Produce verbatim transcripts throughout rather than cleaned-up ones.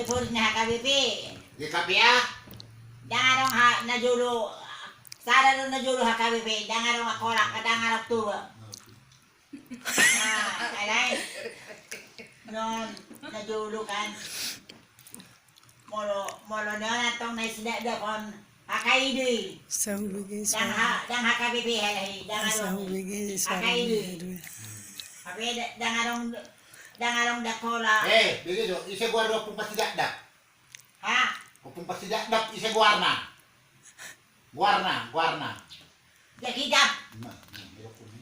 Ephorus na H K B P. Di K P A? Ndang adong ha, na jolo. Sada do na jolo H K B P, ndang adong Angkola, ndang adong Toba. Nah, alai. Non, na jolo kan. Molo, molo non antong na sidakdakon H K I do i. Sahu bege. Ndang ha, ndang H K B P hela i, ndang adong. Sahu bege. H K I do i. Tapi ndang adong, ndang adong di Angkola. Eh, bege do, ise goarna Ompung Pasidakdak? Ha? Ompung Pasidakdak ise goarna? Goarna, goarna. Dia Kidap. Nah, nah, dia punya.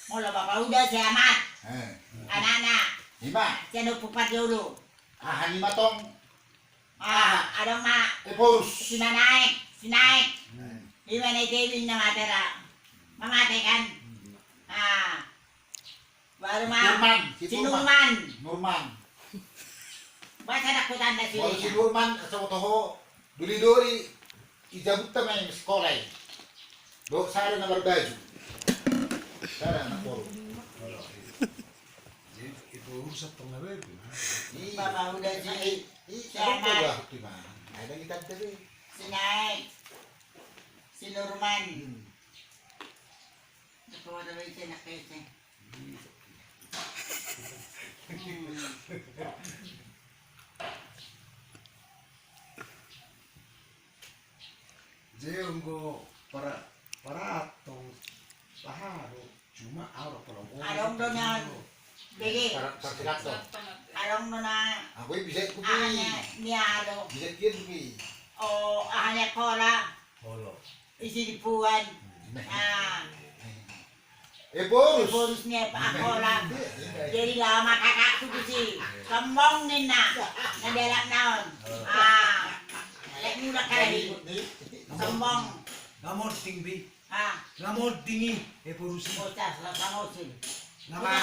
Molo bapa uda si Amat. Eh. Anakna. Ima. Si anu pupat dulu. Aha ni matong? Ah, adong ma. Ephorus. Si Manaek, si Naek. Hmm. Ima na itebi na mate ra. Mamate kan? Hmm. Ah. Baru ma. Nurman, si Nurman. Nurman. Baca dak kutanda si. Baru si Nurman, asa boto ho, doli-doli, i jabunta ma i sikola i. Dohot sada na marbaju. Sada na poru. Jadi, itu urusan tong na baru, nah. Iya. Bapa uda si. Iya, iya, si Amat. Ada kita ada be. Si Naek. Si Nurman. Hmm. Itu ada be si Naek. Jadi, anggo para, para tong, aha do, cuma au do, adong do na, bege. Para, para silato. Adong do na. Aku bisa kupi. Aha ni, ni ado. Bisa dia kupi. Oh, aha ni Angkola. Olo. Isi di puan. Hmm. Ah. Ephorus. Ephorus ni Angkola. Jadi laho ma kakakku tusi. Sombong ninna. Na di alap na on. Ah. Lek mulak kalai. Sombong. Nga monding be. Ah. Nga monding i. Ephorus i. Bocah, la, nga monding. Nga ma-,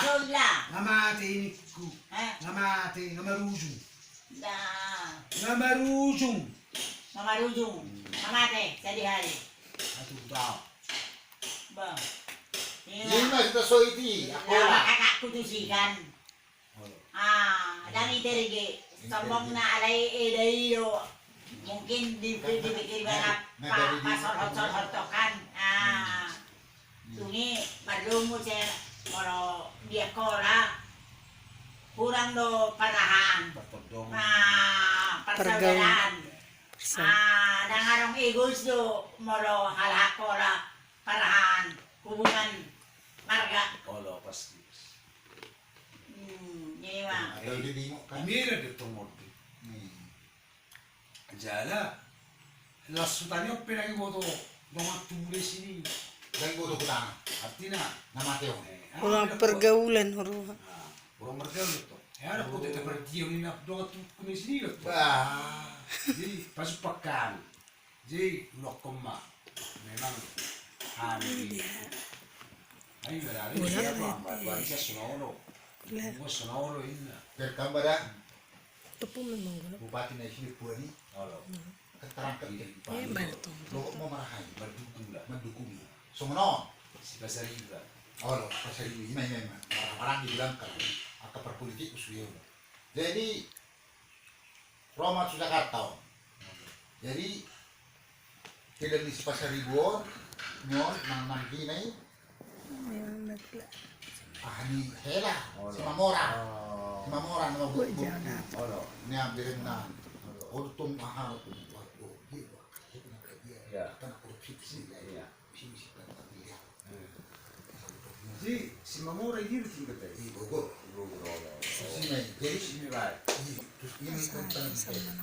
nga mate i ningku. Hah? Nga mate, nga marujung. Nga marujung. Nga marujung. Nga mate, sadihari. Aduh, bah. Bah. Ima. Ima, kita so iti, Angkola. Kakakku tusi kan. Ah, ndang iterge. Sombong na alai eda i do. Mungkin di, di, dipikir ibana pa, pasorhot-sorhot kan. Ah. Tung i, pardomu se, molo di Angkola, kurang do parahan. Partondangan. Ah, persaudaraan. Ah, ndang adong egois do, molo halak Angkola, parahan, hubungan marga. Olo, pasti. Hmm, ima. Atau di Bimo kan. Mira de tong monding. Hmm. Jala, las hutana on pe ndang diboto dongan tubu na disi. Ndang diboto hutana. Artina. Na mate on. Eh, kurang pergaulan, hurang. Nah, kurang pergaulan to. Eh, ada kota, oh, tempat dia ni na dongan tubu na disi do. Bah. Jadi, pas pakan. Jadi, ulok koma. Memang. Amin. Ayo, berani siapa? Buat, buat, sono olo. Buat sono olo, inna. Berkamba dah. Tepung memang guna. Bupati na isi puan i. Olo. Keterangan. Iya, iya, betul. Lo mau marahan, mendukung lah, mendukung. Songon on. Si Pasaribu. Olo, Pasaribu, ima, ima, ima. Marah-marah dibilang kan. Angka parpolitik usul. Jadi, ro ma tu Jakarta on. Jadi, Hela ni si Pasaribu on, ni on, nang, nang hina i. Aha ni hela, olo. Simamora. Oh. Simamora, nama buat. Olo. Ni ambil na. Olo. Untung aha, untung. Waduh, dia, dia. Iya. Karena korupsi di sini. Iya. Sini, sini, kan, kan, dia. Hmm. Jadi, Simamora i di tingkat tadi? Di Bogor. Bogor, olo. Sini, jadi sini, baik. Iya, terus ini konten.